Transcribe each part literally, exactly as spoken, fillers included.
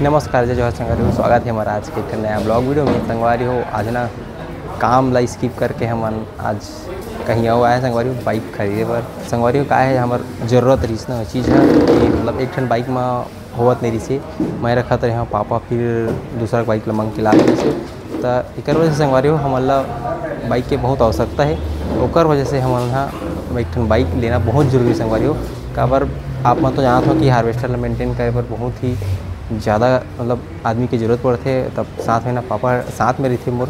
नमस्कार, जय जोहार संगवारी हो, स्वागत है हमारा आज के एक नया ब्लॉग वीडियो में। संगवारी हो, आज ना काम ला स्किप करके हमन आज कहीं अउ आए संगवारी हो, बाइक खरीदे बर। संगवारी हो, का है, हमर जरूरत रहिस ना चीज़ है कि मतलब एक ठन बाइक में होवत नहीं रहिस हे, मैं रखत रहे हूँ, पापा फिर दूसरा बाइक ला मंग के ला रहिस हे। त एकर वजह से संगवारी हो, हमन ला बाइक के बहुत आवश्यकता है, ओकर वजह से हमन हा एक ठन बाइक लेना बहुत जरूरी है संगवारी हो। काबर आप मन तो जानत हो कि हार्वेस्टर ला मेंटेन करे बर बहुत ही ज़्यादा मतलब आदमी के जरूरत पड़थे, तब साथ में ना पापा साथ में रहिथे मोर,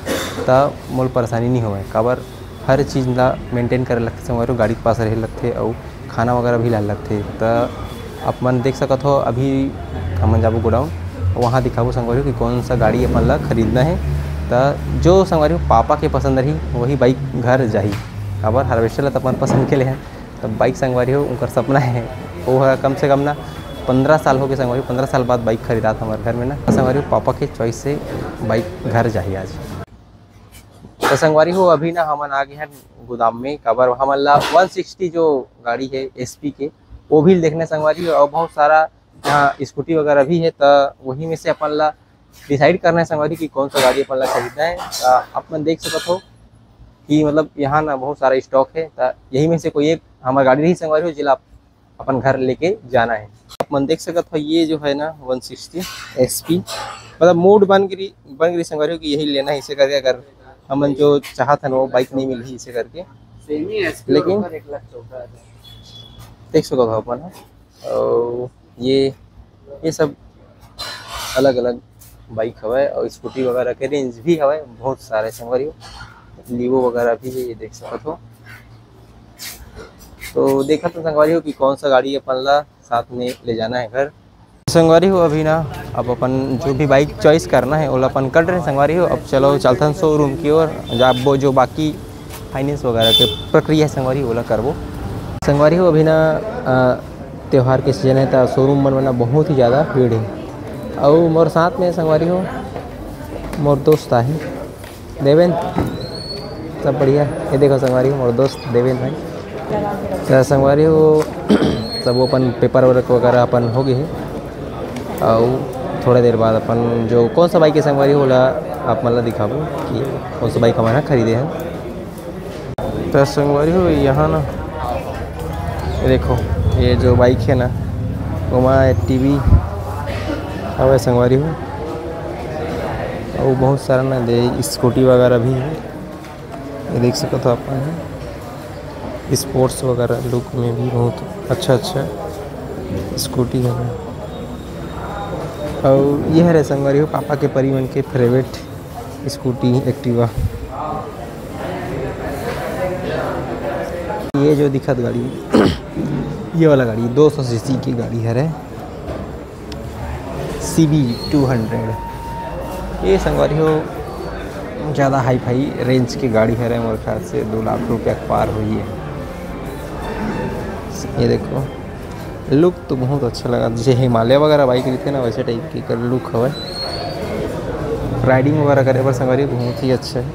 त मोर परेशानी नहीं होवय। काबर हर चीज़ ला मेंटेन करे लगथे संगवारी हो, गाड़ी के पास रहे लगथे अउ खाना वगैरह भी लाए लगथे। त आप मन देख सकत हो, अभी हमन जाबो गोडाउन, वहाँ दिखाबो संगवारी हो कि कौन सा गाड़ी अपन ला खरीदना है। त जो संगवारी हो पापा के पसंद रही, वही बाइक घर जाही। काबर हार्वेस्टर ला त अपन पसंद के ले हैं, त बाइक संगवारी हो उनकर सपना है, वो ह कम से कम ना पंद्रह साल हो गए संगवारी हो, पंद्रह साल बाद बाइक खरीदात हमारे घर में ना। त संगवारी हो पापा के चॉइस से बाइक घर जाही आज। त संगवारी हो, अभी ना हमन आ गए हैं गोदाम में, काबर हमन ला वन सिक्सटी जो गाड़ी है एसपी के, वो भी देखना है संगवारी हो, और बहुत सारा यहाँ स्कूटी वगैरह भी है, त वही में से अपन ला डिसाइड करना है संगवारी कि कौन सा गाड़ी अपन ला खरीदना है। त आप मन देख सकत हो कि मतलब यहाँ ना बहुत सारा स्टॉक है, त यही में से कोई एक हमार गाड़ी रही संगवारी हो, जिला अपन घर लेके जाना है। आप मन देख सकत हो, ये जो है ना वन सिक्सटी एसपी, मतलब मूड बन गिरी, बन गिरी संगवारी हो कि यही लेना है, इसे करके अगर हमन जो चाहत हन वो बाइक नहीं मिलही इसे करके। सेमी एसपी लेकिन और एक लाख चौदह हजार। देख सकत हो अपन ह। और ये, ये सब अलग-अलग बाइक हवय और स्कूटी वगैरह के रेंज भी हवय, बहुत सारे संगवारी हो। लीवो वगैरह भी है, ये देख सकत हो। तो देखत हो संगवारी हो कि कौन सा गाड़ी अपन ला साथ में ले जाना है घर। संगवारी हो, अभी ना अब अपन जो भी बाइक चॉइस करना है, ओला अपन कर रहे हैं संगवारी हो। अब चलो चलथन शोरूम की ओर, जब वो जो बाकी फाइनेंस वगैरह के प्रक्रिया है संगवारी, ओला करबो। संगवारी हो, अभी ना, अ, त्योहार के सीजन है, त शोरूम मन में ना बहुत ही ज़्यादा भीड़ है। अउ मोर साथ में संगवारी हो, मोर दोस्त आहे देवेन, सब बढ़िया। ये देखो संगवारी हो, मोर दोस्त देवेन भाई। त संगवारी हो, सब वो अपन पेपर वर्क वगैरह अपन हो गए है। अउ थोड़ा देर बाद अपन जो कौन सा बाइक है संगवारी हो, ओला आप मन ला दिखाबो कि कौन सा बाइक हमन ह खरीदे हैं। त संगवारी हो, यहाँ ना, ये देखो, ये जो बाइक है ना, ओमा टीवी हवय संगवारी हो, अउ बहुत सारा ना दे स्कूटी वगैरह भी है। ये देख सकत हो अपन, स्पोर्ट्स वगैरह लुक में भी बहुत अच्छा अच्छा स्कूटी है। अउ ये हरे संगवारी हो, पापा के परी मन के फेवरेट स्कूटी, एक्टिवा। ये जो दिखत गाड़ी, ये वाला गाड़ी दो सौ सीसी की गाड़ी हरे, सीबी टू हंड्रेड। ये संगवारी हो, ज़्यादा हाई फाई रेंज की गाड़ी हरे, मोर ख्याल से दो लाख रुपया के पार होही है। ये देखो, लुक तो बहुत अच्छा लगा, जैसे हिमालय वगैरह बाइक रहिथे ना, वैसे टाइप के एकर लुक हवय। राइडिंग वगैरह करे बर संगवारी बहुत ही अच्छा है।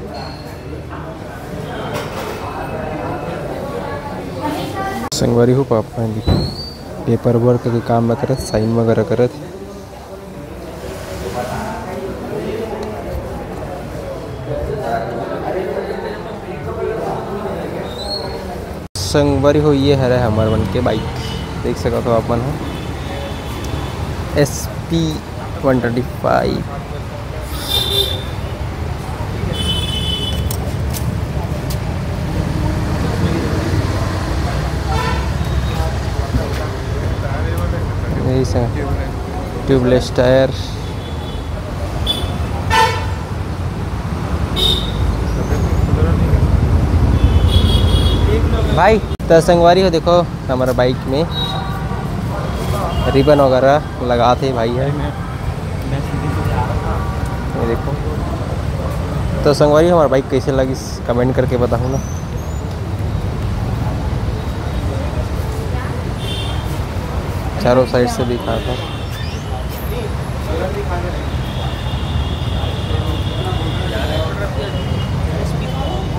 संगवारी हो, पापा ह देखो, पेपर वर्क के काम ल करत, साइन वगैरह करत। संगवारी हो, ये हरे हमर मन के बाइक, देख सकत हो आप मन ह, एसपी वन ट्वेंटी फाइव। यही से ट्यूबलेस टायर। भाई, त संगवारी हो, देखो, हमारा बाइक में रिबन वगैरह लगात हे भाई ह। ये देखो, तो संगवारी, हमारा बाइक कैसे लगिस, कमेंट करके बताहू ना। चारों साइड से दिखाता हूँ।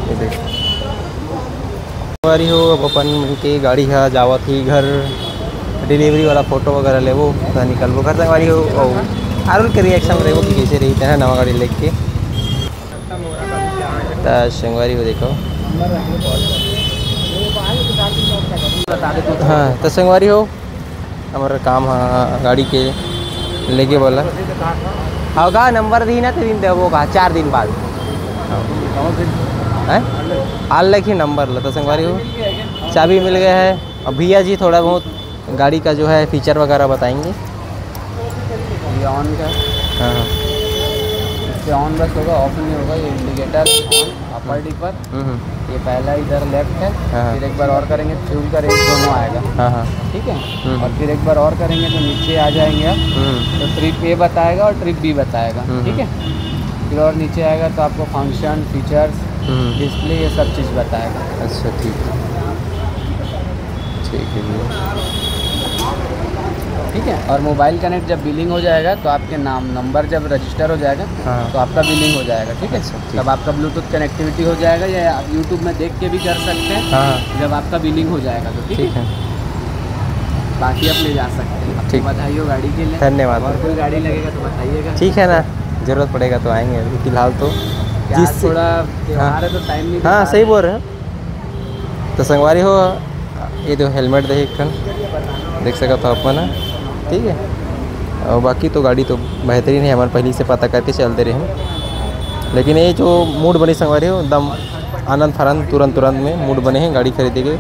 ये देखो। संगवारी हो, अब अपन के गाड़ी ह जावत ही घर, डिलीवरी वाला फोटो वगैरह लेबो, त निकलबो घर संगवारी हो। अउ आरुल के रिएक्शन रहे वो कि कैसे रही तेरा नवा गाड़ी लेके। त संगवारी हो देखो। हाँ, त संगवारी हो, हमारा काम है गाड़ी के लेके बोला। हाँ, का नंबर दी ना, तो दिन देवो का, चार दिन बाद। हैं? आल लेके नंबर ला, त संगवारी हो, चाबी मिल गया है। अब भैया जी थोड़ा बहुत गाड़ी का जो है फीचर वगैरह बताएंगे। ये ऑन का है। हाँ, हाँ। इससे ऑन बस होगा, ऑफ नहीं होगा। ये इंडिकेटर ऑन, अपर डिपर। हम्म, हम्म। ये पहला इधर लेफ्ट है। हाँ। फिर एक बार और करेंगे, फ्यूल का रेंज दोनों आएगा। हाँ, हाँ। ठीक है। हम्म। और फिर एक बार और करेंगे तो नीचे आ जाएंगे आप। हम्म। तो ट्रिप ए बताएगा और ट्रिप बी बताएगा। हम्म। ठीक है। फिर और नीचे आएगा तो आपको फंक्शन, फीचर्स, हम्म। डिस्प्ले, ये सब चीज़ बताएगा। अच्छा, ठीक है। ठीक है भैया। ठीक है, और मोबाइल कनेक्ट जब बिलिंग हो जाएगा तो आपके नाम, नंबर जब रजिस्टर हो जाएगा, हाँ। तो आपका बिलिंग हो जाएगा। ठीक है। अच्छा, ठीक। तब आपका ब्लूटूथ कनेक्टिविटी हो जाएगा, या आप यूट्यूब में देख के भी कर सकते हैं। हाँ। जब आपका बिलिंग हो जाएगा तो ठीक ठीक है। है। बाकी आप ले जा सकते हैं। ठीक। बधाई हो गाड़ी के लिए। धन्यवाद। और कोई गाड़ी लगेगा तो बताइएगा। ठीक है ना, ज़रूरत पड़ेगा तो आएंगे। अभी फिलहाल तो यार, जिस थोड़ा त्योहार हाँ। है तो टाइम नहीं, हाँ, सही बोल रहे हो। तो संगवारी हो, ये तो हेलमेट दे एक ठन, देख सकत हो अपन ह, ठीक है। और बाकी तो गाड़ी तो बेहतरीन है, हमारे पहले से पता करके चलते रहे हैं। लेकिन ये जो मूड बने संगवारी हो, एकदम आनंद फानंद, तुरंत तुरंत में मूड बने हैं गाड़ी खरीदे के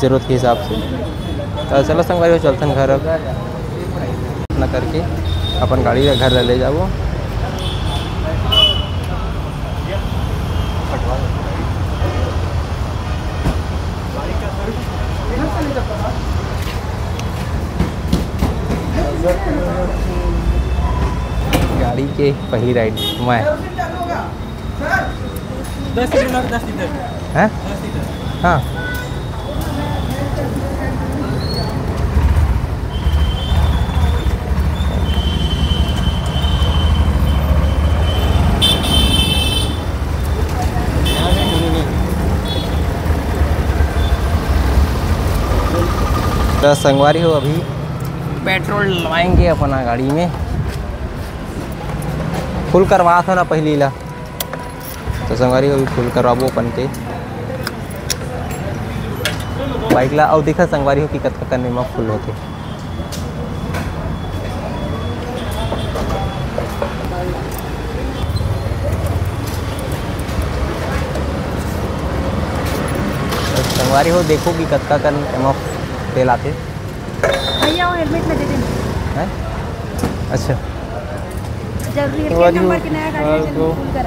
जरूरत के हिसाब से। तो चलो संगवारी हो, चलथन घर अब। ना करके अपन गाड़ी ला घर ला ले जाबो। गाड़ी के पहली राइड मैं। दस लीटर, दस लीटर। हैं? दस लीटर। हाँ। तो संगवारी हो, अभी पेट्रोल डलवाएंगे अपना गाड़ी में। फुल करवा था ना पहली ला। तो संगवारी हो, अभी फुल करवाबो अपन के बाइक ला। अउ देखा संगवारी हो कि कतका कन एमा फुल होथे। तो संगवारी हो, देखो कि कतका कन एमा तेल आथे। भैया, वो हेलमेट में दे देना। हैं? अच्छा। जरूरी है, संगवारी हो, नंबर के नया गाड़ी फिलहाल तो, फुल कर।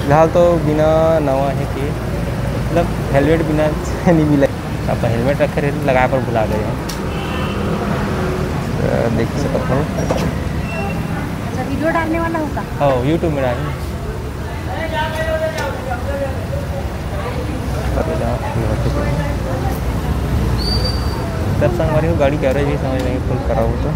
फिलहाल तो बिना नवा है कि, मतलब, हेलमेट बिना नहीं मिला। अब हेलमेट रखे रहे, लगाए पर भुला गए हैं। अ, देख सकत हो। अच्छा, वीडियो डालने वाला होगा? हाँ, YouTube में डालेंगे। तब संगवारी हो, गाड़ी के एवरेज भी समझ लेंगे, फुल करा हो तो।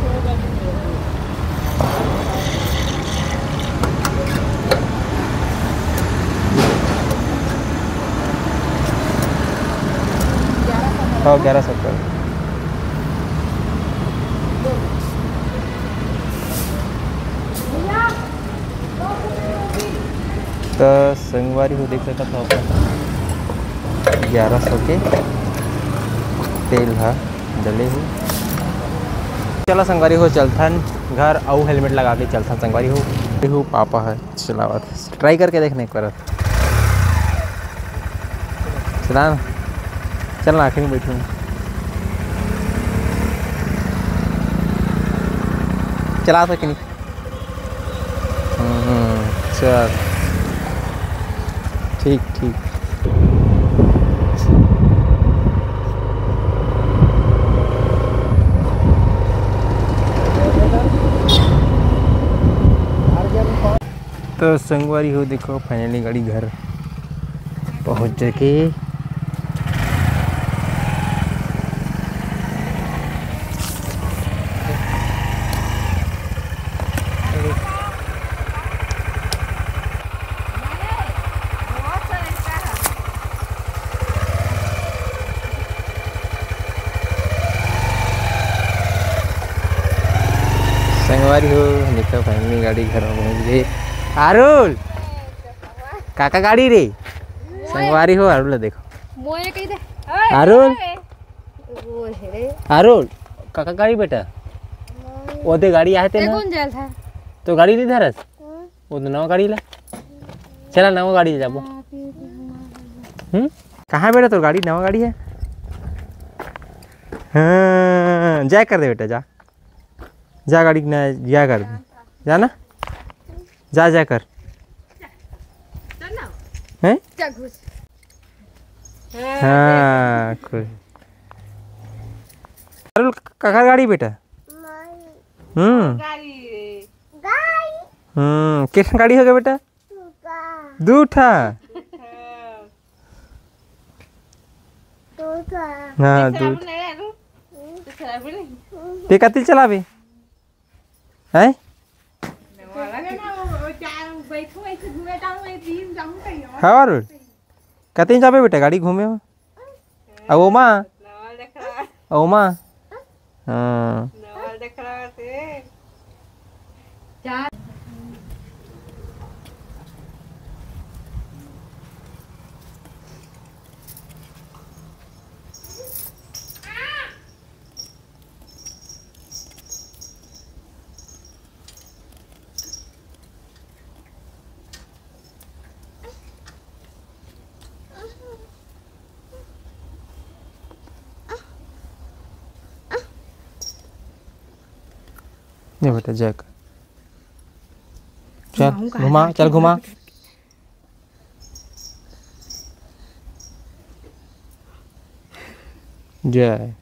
हाँ, ग्यारह सौ कर। त संगवारी हो, देख सकत हो अपन ग्यारह सौ के तेल ह डले हे। चला संगवारी हो, चलथन घर, अउ हेलमेट लगा के चलथन संगवारी हो। हो पापा ह चलावत, ट्राई करके देखने एक बार। चला ना, चल ना, आखिरी में बैठूँ। चला सके नहीं। हम्म, चल, ठीक, ठीक। तो संगवारी हो, देखो, finally गाड़ी घर पहुँच जाके। संगवारी हो, देखो, finally गाड़ी घर में पहुंच गई। आरुल, काका गाड़ी रे, संगवारी हो, आरुल ला देखो। मोए कही दे। अरुल। वो है रे। आरुल, काका गाड़ी बेटा। वो दे गाड़ी आए ते ना। कौन जाल था? तो गाड़ी नहीं धरस? वो तो नवा गाड़ी ला। चला, नवा गाड़ी ले जाबो। हम्म? कहाँ बेटा तोर गाड़ी? नवा गाड़ी है। हाँ, जय कर दे बेटा, जा। जा गाड़ी ना, जय कर दे। जा ना। जा, जय कर। हैं? हाँ, खुश। अरुल, काकर गाड़ी बेटा? हम्म। हम्म, कितना गाड़ी हो गया बेटा? दू ठा। हाँ, दू ठा। ते कति चलाबे? हैं? हाँ, और कति जाबे बेटा गाड़ी घूमे में? अउ ओमा? अउ ओमा? हाँ। ये बेटा, जय कर। चल, घुमा, चल, घुमा। जय।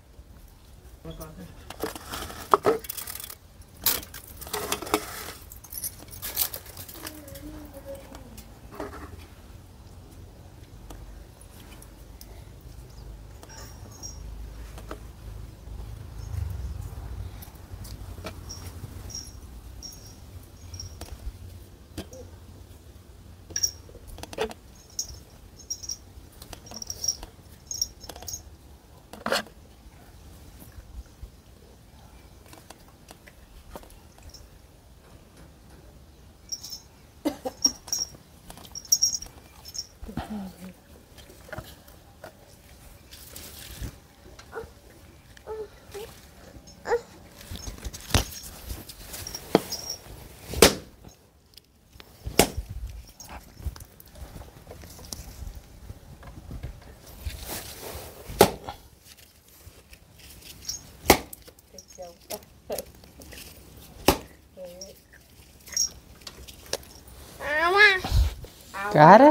का रे?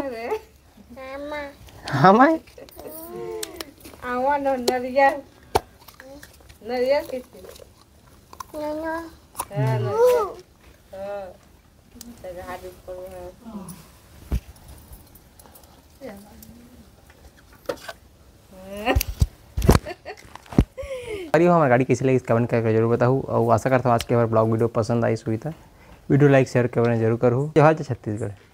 आमा। आमा है? आमा न नरियर। नरियर किसी? हाँ, नरियर। हाँ। अरे हो, हमर गाड़ी कइसे लगिस, comment करके जरूर बताहू। अउ आशा करथंव आज के हमर vlog video पसंद आइस होही त video like share करना जरूर करहू। जय छत्तीसगढ़।